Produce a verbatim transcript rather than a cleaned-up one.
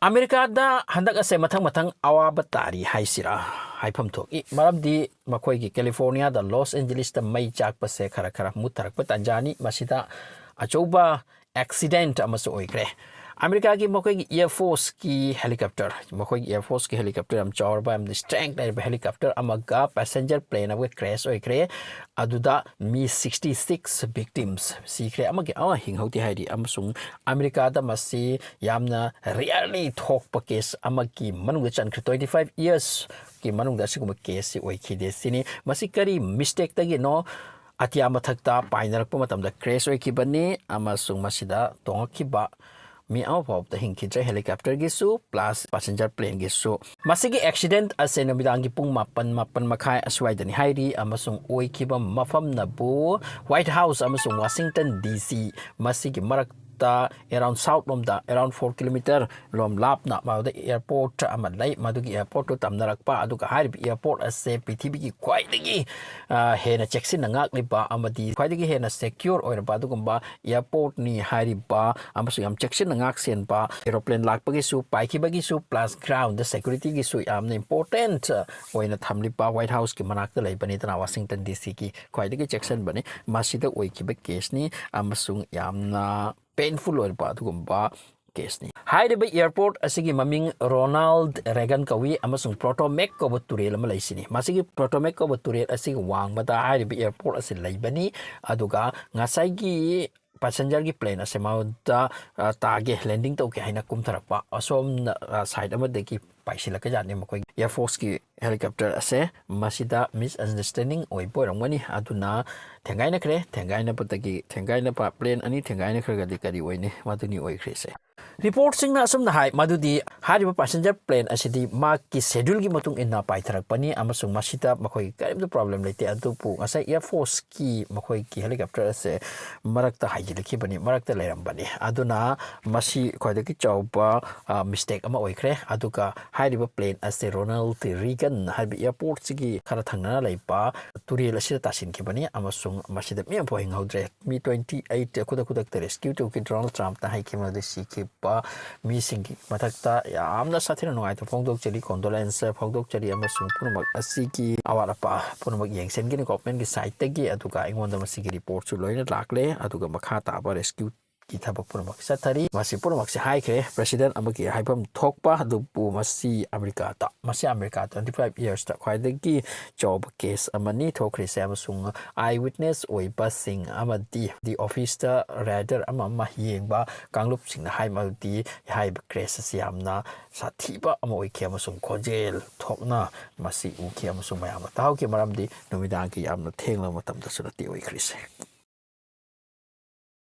ꯑꯃꯦꯔꯤꯀꯥꯗ ꯍꯟꯗꯛ ꯑꯁꯦ ꯃꯊꯪ ꯃꯊꯪ ꯑꯋꯥꯕ ꯇꯥꯔꯤ ꯍꯥꯏꯁꯤꯔꯥ ꯍꯥꯏꯐꯝ ꯊꯣꯛꯏ꯫ ꯃꯔꯝꯗꯤ ꯃꯈꯣꯏꯒꯤ ꯀꯦꯂꯤꯐꯣꯔꯅꯤꯌꯥꯗ ꯂꯣꯁ ꯑꯦꯟꯖꯦꯂꯤꯁꯇ ꯃꯩ ꯆꯥꯛꯄꯁꯦ ꯈꯔ ꯈꯔ ꯃꯨꯠꯊꯔꯛꯄ ꯇꯥꯟꯖꯥꯅꯤ꯫ ꯃꯁꯤꯗ ꯑꯆꯧꯕ ꯑꯦꯛꯁꯤꯗꯦꯟꯠ ꯑꯃꯁꯨ ꯑꯣꯏꯈ꯭ꯔꯦ꯫ ꯑꯃꯦꯔꯤꯀꯥꯒꯤ ꯃꯈꯣꯏꯒꯤ ꯑꯦꯌꯔ ꯐꯣꯔꯁꯀꯤ ꯍꯦꯂꯤꯀꯣꯞꯇꯔ, ꯃꯈꯣꯏꯒꯤ ꯑꯦꯌꯔ ꯐꯣꯔꯁꯀꯤ ꯍꯦꯂꯤꯀꯣꯞꯇꯔ ꯌꯥꯝ ꯆꯥꯎꯔꯕ, ꯌꯥꯝꯅ ꯁ꯭ꯇꯔꯦꯡ ꯂꯩꯔꯕ ꯍꯦꯂꯤꯀꯣꯞꯇꯔ ꯑꯃꯒ ꯄꯦꯁꯦꯟꯖꯔ ꯄ꯭ꯂꯦꯟ ꯑꯃꯒ ꯀ꯭ꯔꯦꯁ ꯑꯣꯏꯈ꯭ꯔꯦ꯫ ꯑꯗꯨꯗ ꯃꯤ ꯁꯤꯛꯁꯇꯤ ꯁꯤꯛꯁ ꯚꯤꯛꯇꯤꯝꯁ ꯁꯤꯈ꯭ꯔꯦ, ꯑꯃꯒꯤ ꯑꯃ ꯍꯤꯡꯍꯧꯗꯦ ꯍꯥꯏꯔꯤ꯫ ꯑꯃꯁꯨꯡ ꯑꯃꯦꯔꯤꯀꯥꯗ ꯃꯁꯤ ꯌꯥꯝꯅ ꯔꯤꯌꯔꯂꯤ ꯊꯣꯛꯄ ꯀꯦꯁ ꯑꯃꯒꯤ ꯃꯅꯨꯡꯗ ꯆꯟꯈ꯭ꯔꯦ꯫ ꯇ꯭ꯋꯦꯟꯇꯤ ꯐꯥꯏꯚ ꯏꯌꯔꯁꯀꯤ ꯃꯅꯨꯡꯗ ꯑꯁꯤꯒꯨꯝꯕ ꯀꯦꯁꯁꯤ ꯑꯣꯏꯈꯤꯗꯦ ꯁꯤꯅꯤ꯫ ꯃꯁꯤ ꯀꯔꯤ ꯃꯤꯁꯇꯦꯛꯇꯒꯤꯅꯣ? ꯑꯇꯤꯌꯥ ꯃꯊꯛꯇ ꯄꯥꯏꯅꯔꯛꯄ ꯃꯇꯝꯗ ꯀ꯭ꯔꯦꯁ ꯑꯣꯏꯈꯤꯕꯅꯤ ꯑꯃꯁꯨꯡ ꯃꯁꯤꯗ ꯇꯣꯡꯉꯛꯈꯤꯕ ꯃꯤ ꯑꯃ ꯐꯥꯎꯕꯗ ꯍꯤꯡꯈꯤꯗ꯭ꯔꯦ, ꯍꯦꯂꯤꯀꯣꯞꯇꯔꯒꯤꯁꯨ ꯄ꯭ꯂꯁ ꯄꯦꯁꯦꯟꯖꯔ ꯄ꯭ꯂꯦꯟꯒꯤꯁꯨ꯫ ꯃꯁꯤꯒꯤ ꯑꯦꯛꯁꯤꯗꯦꯟꯠ ꯑꯁꯦ ꯅꯨꯃꯤꯗꯥꯡꯒꯤ ꯄꯨꯡ ꯃꯥꯄꯟ, ꯃꯥꯄꯟ ꯃꯈꯥꯏ ꯑꯁ꯭ꯋꯥꯏꯗꯅꯤ ꯍꯥꯏꯔꯤ ꯑꯃꯁꯨꯡ ꯑꯣꯏꯈꯤꯕ ꯃꯐꯝꯅꯕꯨ ꯋꯥꯏꯠ ꯍꯥꯎꯁ ꯑꯃꯁꯨꯡ ꯋꯥꯁꯤꯡꯇꯟ ꯗꯤ ꯁꯤ, ꯃꯁꯤꯒꯤ ꯃꯔꯛꯇ ꯑꯦꯔꯥꯎꯟ ꯁꯥꯎꯠ ꯂꯣꯝꯗ ꯑꯦꯔꯥꯎꯟ ꯐꯣꯔ ꯀꯤꯂꯣꯃꯤꯇꯔ ꯂꯣꯝ ꯂꯥꯞꯅ ꯃꯗꯨꯗ ꯑꯦꯌꯔꯄꯣꯔꯠ ꯑꯃ ꯂꯩ꯫ ꯃꯗꯨꯒꯤ ꯑꯦꯌꯔꯄꯣꯔꯠꯇꯨ ꯇꯝꯅꯔꯛꯄ, ꯑꯗꯨꯒ ꯍꯥꯏꯔꯤꯕ ꯑꯦꯌꯔꯄꯣꯔꯠ ꯑꯁꯦ ꯄ꯭ꯔꯤꯊꯤꯕꯤꯒꯤ ꯈ꯭ꯋꯥꯏꯗꯒꯤ, ꯑ, ꯍꯦꯟꯅ ꯆꯦꯛꯁꯤꯟꯅ ꯉꯥꯛꯂꯤꯕ ꯑꯃꯗꯤ ꯈ꯭ꯋꯥꯏꯗꯒꯤ ꯍꯦꯟꯅ ꯁꯦꯀ꯭ꯌꯣꯔ ꯑꯣꯏꯔꯕ ꯑꯗꯨꯒꯨꯝꯕ ꯑꯦꯌꯔꯄꯣꯔꯠꯅꯤ ꯍꯥꯏꯔꯤꯕ ꯑꯃꯁꯨꯡ ꯌꯥꯝ ꯆꯦꯛꯁꯤꯟꯅ ꯉꯥꯛ ꯁꯦꯟꯕ, ꯑꯦꯔꯣꯄ꯭ꯂꯦꯟ ꯂꯥꯛꯄꯒꯤꯁꯨ, ꯄꯥꯏꯈꯤꯕꯒꯤꯁꯨ, ꯄ꯭ꯂꯁ ꯒ꯭ꯔꯥꯎꯟꯗ ꯁꯦꯀ꯭ꯌꯨꯔꯤꯇꯤꯒꯤꯁꯨ ꯌꯥꯝꯅ ꯏꯝꯄꯣꯔꯇꯦꯟꯠ ꯑꯣꯏꯅ ꯊꯝꯂꯤꯕ ꯋꯥꯏꯠ ꯍꯥꯎꯁꯀꯤ ꯃꯅꯥꯛꯇ ꯂꯩꯕꯅꯤꯗꯅ, ꯋꯥꯁꯤꯡꯇꯟ ꯗꯤ ꯁꯤꯒꯤ ꯈ꯭ꯋꯥꯏꯗꯒꯤ ꯆꯦꯛꯁꯤꯟꯕꯅꯤ꯫ ꯃꯁꯤꯗ ꯑꯣꯏꯈꯤꯕ ꯀꯦꯁꯅꯤ ꯑꯃꯁꯨꯡ ꯌꯥꯝꯅ ꯄꯦꯟꯐꯨꯜ ꯑꯣꯏꯔꯕ ꯑꯗꯨꯒꯨꯝꯕ ꯀꯦꯁꯅꯤ꯫ ꯍꯥꯏꯔꯤꯕ ꯑꯦꯌꯔꯄꯣꯔꯠ ꯑꯁꯤꯒꯤ ꯃꯃꯤꯡ ꯔꯣꯅꯥꯜꯗ ꯔꯦꯒꯟ ꯀꯧꯏ ꯑꯃꯁꯨꯡ ꯄ꯭ꯔꯣꯇꯣꯃꯦꯛ ꯀꯧꯕ ꯇꯨꯔꯦꯜ ꯑꯃ ꯂꯩꯁꯤꯅꯤ꯫ ꯃꯁꯤꯒꯤ ꯄ꯭ꯔꯣꯇꯣꯃꯦꯛ ꯀꯧꯕ ꯇꯨꯔꯦꯜ ꯑꯁꯤꯒꯤ ꯋꯥꯡꯃꯗ ꯍꯥꯏꯔꯤꯕ ꯑꯦꯌꯔꯄꯣꯔꯠ ꯑꯁꯤ ꯂꯩꯕꯅꯤ꯫ ꯑꯗꯨꯒ ꯉꯁꯥꯏꯒꯤ ꯄꯦꯁꯦꯟꯖꯔꯒꯤ ꯄ꯭ꯂꯦꯟ ꯑꯁꯦ ꯃꯉꯣꯟꯗ, ꯑ, ꯇꯥꯒꯦ, ꯂꯦꯟꯗꯤꯡ ꯇꯧꯒꯦ ꯍꯥꯏꯅ ꯀꯨꯝꯊꯔꯛꯄ ꯑꯁꯣꯝꯅ, ꯑ, ꯁꯥꯏꯠ ꯑꯃꯗꯒꯤ ꯄꯥꯏꯁꯤꯜꯂꯛꯀꯖꯥꯠꯅꯤ ꯃꯈꯣꯏꯒꯤ ꯑꯦꯌꯔ ꯐꯣꯔꯁꯀꯤ ꯍꯦꯂꯤꯀꯣꯞꯇꯔ ꯑꯁꯦ꯫ ꯃꯁꯤꯗ ꯃꯤꯁꯑꯟꯗꯔꯁ꯭ꯇꯦꯟꯗꯤꯡ ꯑꯣꯏꯕ ꯑꯣꯏꯔꯝꯒꯅꯤ꯫ ꯑꯗꯨꯅ ꯊꯦꯡꯒꯥꯏꯅꯈ꯭ꯔꯦ꯫ ꯊꯦꯡꯒꯥꯏꯅꯕꯗꯒꯤ, ꯊꯦꯡꯒꯥꯏꯅꯕ, ꯄ꯭ꯂꯦꯟ ꯑꯅꯤ ꯊꯦꯡꯒꯥꯏꯅꯈ꯭ꯔꯒꯗꯤ ꯀꯔꯤ ꯑꯣꯏꯅꯤ? ꯃꯗꯨꯅꯤ ꯑꯣꯏꯈ꯭ꯔꯤꯁꯦ꯫ ꯔꯤꯄꯣꯔꯠꯁꯤꯡꯅ ꯑꯁꯨꯝꯅ ꯍꯥꯏ ꯃꯗꯨꯗꯤ ꯍꯥꯏꯔꯤꯕ ꯄꯦꯁꯦꯟꯖꯔ ꯄ꯭ꯂꯦꯟ ꯑꯁꯤꯗꯤ ꯃꯍꯥꯛꯀꯤ ꯁꯦꯗ꯭ꯌꯨꯜꯒꯤ ꯃꯇꯨꯡ ꯏꯟꯅ ꯄꯥꯏꯊꯔꯛꯄꯅꯤ ꯑꯃꯁꯨꯡ ꯃꯁꯤꯗ ꯃꯈꯣꯏꯒꯤ ꯀꯔꯤꯝꯇ ꯄ꯭ꯔꯣꯕ꯭ꯂꯦꯝ ꯂꯩꯇꯦ꯫ ꯑꯗꯨꯕꯨ ꯉꯁꯥꯏ ꯑꯦꯌꯔ ꯐꯣꯔꯁꯀꯤ ꯃꯈꯣꯏꯒꯤ ꯍꯦꯂꯤꯀꯣꯞꯇꯔ ꯑꯁꯦ ꯃꯔꯛꯇ ꯍꯥꯏꯖꯤꯜꯂꯛꯈꯤꯕꯅꯤ, ꯃꯔꯛꯇ ꯂꯩꯔꯝꯕꯅꯤ꯫ ꯑꯗꯨꯅ ꯃꯁꯤ ꯈ꯭ꯋꯥꯏꯗꯒꯤ ꯆꯥꯎꯕ, ꯑ, ꯃꯤꯁꯇꯦꯛ ꯑꯃ ꯑꯣꯏꯈ꯭ꯔꯦ꯫ ꯑꯗꯨꯒ ꯍꯥꯏꯔꯤꯕ ꯄ꯭ꯂꯦꯟ ꯑꯁꯦ ꯔꯣꯅꯥꯜꯗ ꯔꯤꯒꯟ ꯍꯥꯏꯔꯤꯕ ꯑꯦꯌꯔꯄꯣꯔꯠꯁꯤꯒꯤ ꯈꯔ ꯊꯪꯅꯅ ꯂꯩꯕ ꯇꯨꯔꯦꯜ ꯑꯁꯤꯗ ꯇꯥꯁꯤꯟꯈꯤꯕꯅꯤ ꯑꯃꯁꯨꯡ ꯃꯁꯤꯗ ꯃꯤ ꯑꯃꯐꯥꯎ ꯍꯤꯡꯍꯧꯗ꯭ꯔꯦ꯫ ꯃꯤ ꯇ꯭ꯋꯦꯟꯇꯤ ꯑꯩꯠ ꯈꯨꯗꯛ ꯈꯨꯗꯛꯇ ꯔꯦꯁꯀ꯭ꯌꯨ ꯇꯧꯈꯤ꯫ ꯗꯣꯅꯥꯜꯗ ꯇ꯭ꯔꯝꯞꯅ ꯍꯥꯏꯈꯤꯕ ꯑꯗꯨ ꯁꯤꯈꯤ꯫ ꯃꯤꯁꯤꯡꯒꯤ ꯃꯊꯛꯇ ꯌꯥꯝꯅ ꯁꯥꯊꯤꯅ ꯅꯨꯡꯉꯥꯏꯇꯕ ꯐꯣꯡꯗꯣꯛꯆꯔꯤ, condolence ꯐꯣꯡꯗꯣꯛꯆꯔꯤ, ꯑꯃꯁꯨꯡ ꯄꯨꯝꯅꯃꯛ ꯑꯁꯤꯒꯤ ꯑꯋꯥꯠ ꯑꯄꯥ ꯄꯨꯝꯅꯃꯛ ꯌꯦꯡꯁꯤꯟꯒꯅꯤ governmentꯀꯤ sideꯇꯒꯤ꯫ ꯑꯗꯨꯒ ꯑꯩꯉꯣꯟꯗ ꯃꯁꯤꯒꯤ reportꯁꯨ ꯂꯣꯏꯅ ꯂꯥꯛꯂꯦ, ꯑꯗꯨꯒ ꯃꯈꯥ ꯇꯥꯕ rescueꯒꯤ ꯊꯕꯛ ꯄꯨꯝꯅꯃꯛ ꯆꯠꯊꯔꯤ꯫ ꯃꯁꯤ ꯄꯨꯝꯅꯃꯛꯁꯦ ꯍꯥꯏꯈ꯭ꯔꯦ president ꯑꯃꯒꯤ ꯍꯥꯏꯐꯝ ꯊꯣꯛꯄ, ꯑꯗꯨꯕꯨ ꯃꯁꯤ ꯑꯃꯦꯔꯤꯀꯥꯗ, ꯃꯁꯤ ꯑꯃꯦꯔꯤꯀꯥ twenty five yearsꯇ ꯈ꯭ꯋꯥꯏꯗꯒꯤ ꯆꯥꯎꯕ case ꯑꯃꯅꯤ ꯊꯣꯛꯈ꯭ꯔꯤꯁꯦ, ꯑꯃꯁꯨꯡ eyewitness ꯑꯣꯏꯕꯁꯤꯡ ꯑꯃꯗꯤ the officeꯇ radar ꯑꯃ ꯑꯃ ꯌꯦꯡꯕ ꯀꯥꯡꯂꯨꯞꯁꯤꯡꯅ ꯍꯥꯏꯕꯗꯤ ꯍꯥꯏꯔꯤꯕ crash ꯑꯁꯤ ꯌꯥꯝꯅ ꯁꯥꯊꯤꯕ ꯑꯃ ꯑꯣꯏꯈꯤ ꯑꯃꯁꯨꯡ ꯈꯣꯟꯖꯦꯜ ꯊꯣꯛꯅ ꯃꯁꯤ ꯎꯈꯤ ꯑꯃꯁꯨꯡ ꯃꯌꯥꯝꯅ ꯇꯥꯍꯧꯈꯤ, ꯃꯔꯝꯗꯤ ꯅꯨꯃꯤꯗꯥꯡꯒꯤ ꯌꯥꯝꯅ ꯊꯦꯡꯂꯕ ꯃꯇꯝꯗꯁꯨ ꯅꯠꯇꯦ ꯑꯣꯏꯈ꯭ꯔꯤꯁꯦ꯫